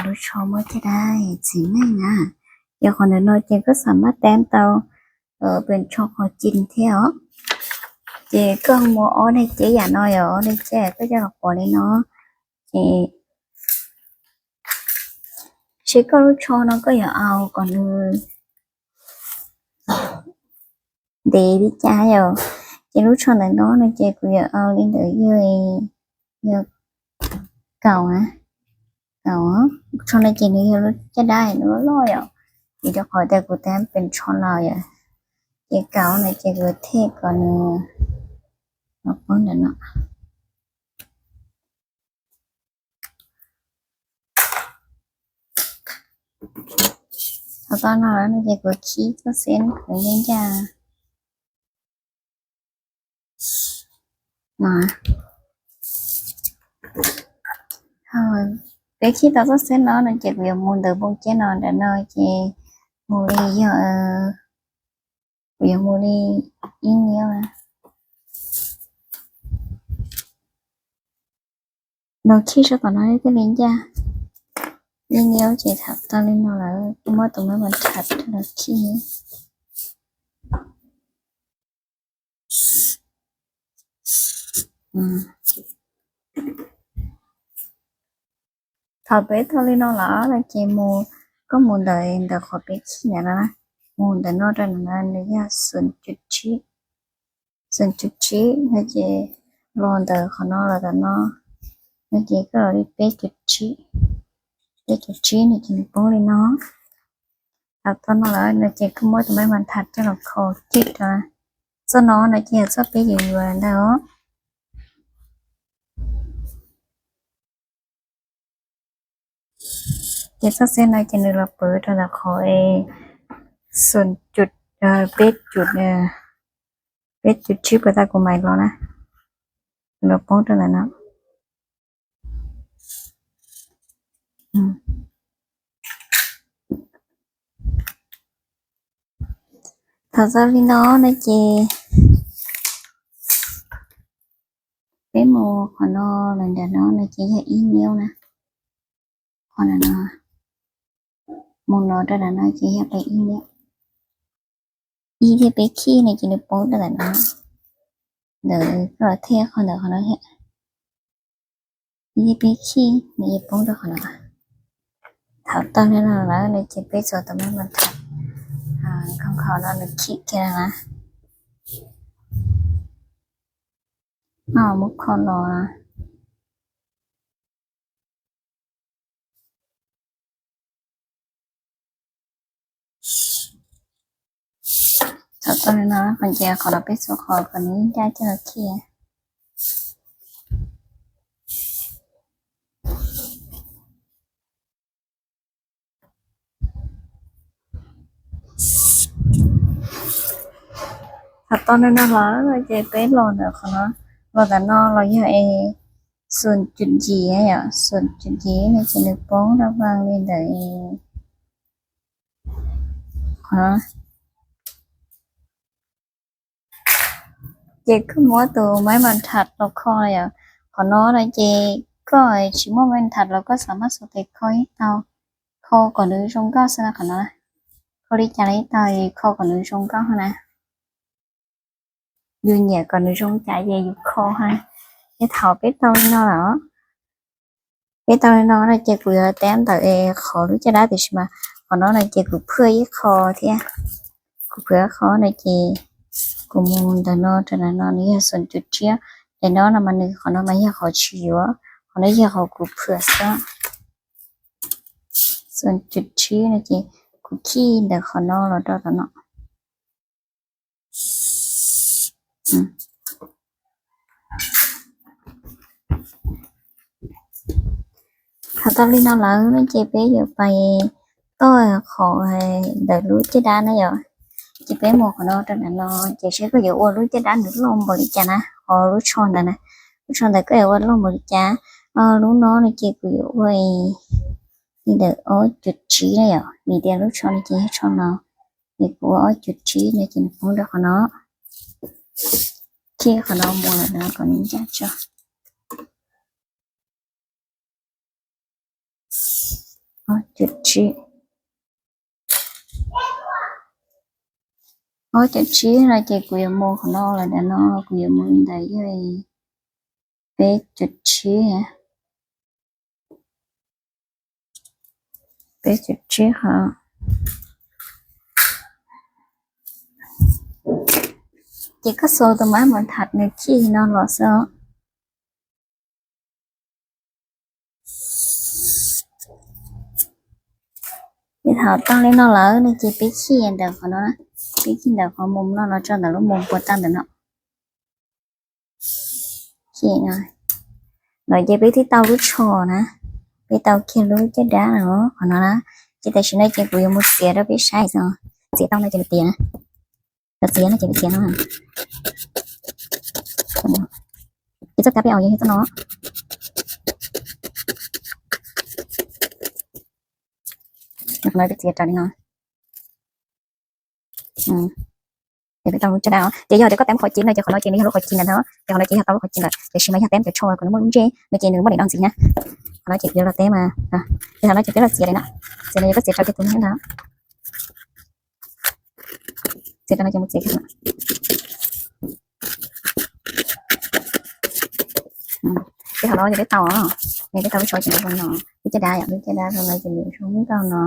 lub tsho muaj caj dab txiv neej na. Ces qhov ntawm no ces koj xam maj teeb tau pes tsho qhov ci thiab os. Ces koj muaj ob daim ceb yam no yom, ob daim ceb koj coj los quav li no. Ces seb koj lub tsho no koj yuav au kom nws ntev li cas yom. Ces lub tsho ntawm no no ces kuv yuav au li ntawd yog, yog kaum na, kaum. Tsho no ces nws yog lub caj dab nws loj loj yom, vim rau qhov tias kuv tab pes tsho laus yom. Ces kaum no ces kuv thiaj kom nws los poob ntawm no. Thaum tau no lawm no ces kuv khib txoj xeb kuv ncaj ncaj no. Peb khib tau txoj xeb no no ces kuv yuav mus ntawm npoo ceb no ntawm no ces mus li yog, kuv yuav mus li ib niab na. Los khij sab tom no thiaj li ncaj. Ib niab ces thaum tau li no lawm kuv muab tus maj mam tham rau los khij. Thaum peb tau li no lawm no ces mus, koj mus ntawm, ntawm qhov peb khij ntawm no na, mus ntawm no rau ntawm no nws yog xoom cuv tsib, xoom cuv tsib no ces los ntawm qhov no los ntawm no, no ces koj los li peb cuv tsib, peb cuv tsib no ces nws poob li no. Thaum tau no lawm no ces koj muab tus maj mam tham coj los kho cig rau. Txoj no no ces yog txoj peb yuav yuav ntag os. Ces txoj xeb no ces nws los pov rau ntawm qhov xoom cuv, peb cuv, peb cuv tsib puas tau kuv mam los na, nws los poob rau ntawm no. Thaum tau li no no ces peb mus qhov no los ntawm no no ces yog ib niab na. Qhov no, mus no rau ntawm no ces yog peb ib niab. Ib thiab peb khij no ces nws poob rau ntawm no. Ntawm koj los thiaj qhov ntawm qhov no thiab. Ib thiab peb khij nws yuav poob rau qhov no. Thaum tau li no lawm no ces peb txuas tus maj mam tham, kho no nws khij kiag na. No muab kho los. Thaum tau li no qhov ncauj qhov no peb txuas qhov kom nws ncaj coj los khij. Thaum tau li no lawm no ces peb los ntawm qhov no, los ntawm no los yog es xoom cuv yim yom, xoom cuv yim no ces nws poob rau vaj li ntawm qhov no. Ces koj muab tus maj mam tham los kho yom. Qhov no no ces koj tsis muaj maj mam tham los koj xam maj xuas tes kho ib tau, kho kom nws zoo nkauj xwb na qhov no. Kho li cas los ib tau, kho kom nws zoo nkauj na. Yus nyiam kom nws zoo cas ces yus kho ha. Ces thaum peb tau li no lawm, peb tau li no no ces kuv yuav tab ntawm es qhov lub caj dab tiam sis mas qhov no no ces kuv phwj ib qho thiab. Kuv phwj ib qho no ces kuv mus ntawm no rau ntawm no nws yog xoom cuv tsib, tes no no mas nws qhov no mas yog qhov tsis yuav, qhov no yog qhov kuv phwj xwb. Xoom cuv tsib no ces kuv khij ntawm qhov no los rau tom no. Thaum tau li no lawm no ces peb yuav pais toj qhov ntawm lub caj dab na yom. Ces peb mus qhov no rau ntawm no ces seb koj yuav ua lub caj dab nws loj npaum li cas na, qhov lub tsho ntawd na, lub tsho ntawd koj yuav ua loj npaum li cas. Lub no no ces kuv yuav ua li ntawm ob cuv tsib na yom, vim tias lub tsho no ces yog tsho no, ces kuv ua ob cuv tsib no ces nws poob rau qhov no. Khij qhov no mus lawm no kom nws ncaj tso. Ob caum tsib, ob caum tsib no ces kuv yuav mus qhov no lawm, ntawm no kuv yuav mus ntawm yog peb caum tsib, peb caum tsib qhov. Ces koj xuas tus maj mus tham nws khij no los xwb. Ces thaum tau li no lawm no ces peb khij ntawm qhov no, peb khij ntawm qhov mus no los tso ntawm lub mus puas tau ntawm no. Khij no, no ces peb twb tau lub tsho na, peb tau kiag lub caj dab no qhov no na. Ces tam sim no ces kuv yuav mus txiav rau peb saib xwb, txiav tau no ces nws tiav, txiav no ces nws tiav no. Ces txoj kab peb aus yog txoj no. Qhov no peb txiav raws li no. Ces peb tau lub caj dab, ces yog tias koj teeb qhov ci no ces qhov no ces nws yog lub qhov ci ntawd, ces qhov no ces yog tau lub qhov ci ntawd, tiam sis mas yog teeb cov tsho kom nws muaj lub ntsej no ces nws muaj daim do ntxiv na. Qhov no ces yuav los teb mas, ces qhov no ces peb los txiav li no, txiav no yog koj txiav rau kiag tus no na. Txiav rau no ces mus txiav kiag no. Ces qhov no ces peb tau, nws peb tau lub tsho ces nws ua no, lub caj dab yom, lub caj dab rau no ces nws zoo nkauj no.